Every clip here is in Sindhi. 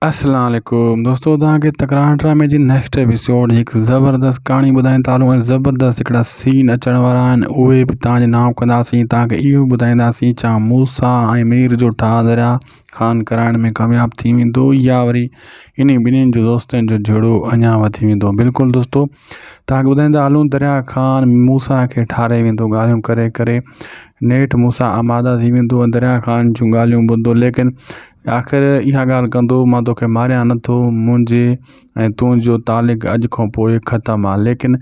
السلام عليڪم دوستو توهان کي تڪرار ڊرامي جي نيڪسٽ ايپيسوڊ جي هڪ زبردست ڪهاڻي ٻڌائين ٿا هلون ۽ زبردست هڪڙا سين اچڻ وارا آهن اهي به توهان جي نام ڪنداسين توهان کي اهو ٻڌائينداسين ڇا موسيٰ ۽ مير جو ٺاهه دريا خان ڪرائڻ ۾ ڪامياب ٿي ويندو يا وري انهي ٻنهين جو دوستن جو جهيڙو اڃا وڌي ويندو بلڪل دوستو توهان کي ٻڌائيندا هلون دريا خان موسيٰ کي ٺاري ويندو ڳالهيون ڪري ڪري نيٺ موسيٰ آماده ٿي ويندو ۽ دريا خان جون ڳالهيون ٻڌندو ليڪن آخر اها ڳالهه ڪندو مان توکي ماريان نٿو منهنجي ۽ تنهنجو تعلق اڄ کان پوء ختم آ ليڪن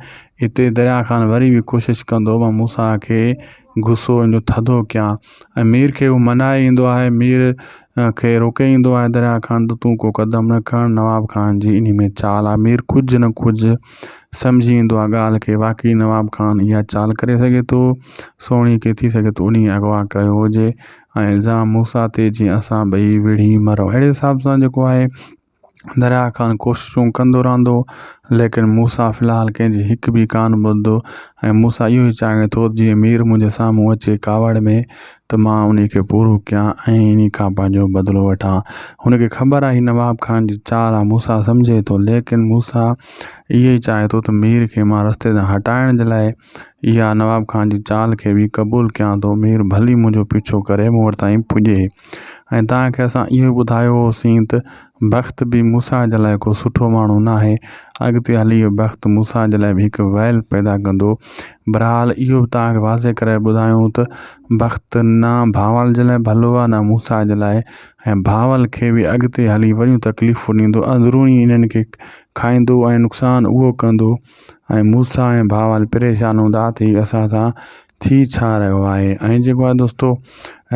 اتي دريا خان وري به ڪوشش ڪندو مان موسيٰ کي غصو ان جو ٿڌو ڪيان ۽ مير کي هو منائي ايندو آهي مير کي روڪي ايندو آهي دريا خان ته تون ڪو قدم نه کڻ نواب خان جي انهي ۾ چال آ مير ڪجهه نه ڪجهه سمجهي ايندو آ ڳالهه کي واقعي نواب خان اها چال ڪري سگهي ٿو سهڻي کي ٿي سگهي ٿو انهي اغوا ڪيو هجي ۽ الزام موسيٰ تي جيئن اسان ٻئي وڙهي مرون اهڙي حساب سان جيڪو آهي دريا خان ڪوششون ڪندو رهندو ليڪن موسيٰ في الحال ڪنهن جي هڪ به ڪانه ٻڌندو ۽ موسيٰ اهو ئي چاهي ٿو جيئن مير منهنجي سامهون اچي ڪاوڙ ۾ ته مان انهي کي پورو ڪيان ۽ انهي کان پنهنجو بدلو وٺان هن کي خبر آهي نواب خان جي چال آهي موسيٰ سمجهي ٿو ليڪن موسيٰ اهو ئي چاهي ٿو ته مير کي مان رستي تان هٽائڻ جي لاء اها نواب خان جي چال کي به قبول ڪيان ٿو، مير ڀلي منهنجو پيڇو ڪري مون وٽ تائين پڄي. ۽ توهان کي اسان اهو ٻڌايو هوسين ته بخت به موسيٰ جي لاء ڪو سٺو ماڻهو ناهي، اڳتي هلي اهو بخت موسيٰ جي لاء به هڪ ويل پيدا ڪندو. بهرحال اهو به توهان کي واضح ڪري ٻڌايون ته بخت نه ڀانول جي لاء ڀلو آهي نه موسيٰ جي لاء ۽ ڀانول کي به اڳتي هلي وڏيون تڪليفون ڏيندو، اندروني انهن کي کائيندو ۽ نقصان اهو ڪندو. ۽ موسيٰ ۽ ڀاول پريشان هوندا ته هي اسان سان ٿي ڇا رهيو آهي ۽ جيڪو آهي دوستو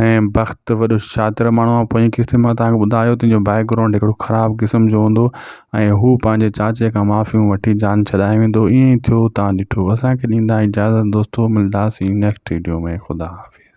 ۽ بخت وڏو شاطر ماڻهو آهي پوئين قسط مان توهان کي ٻڌايو تنهن جو بيڪ گرائونڊ هڪڙو خراب قسم جو هوندو ۽ هو پنهنجي چاچي کان معافيون وٺي جان ڇڏائي ويندو ائين ئي ٿيو توهان ڏٺو اسان کي ڏيندا اجازت دوستو ملداسين نيڪسٽ ويڊيو ۾ خدا حافظ.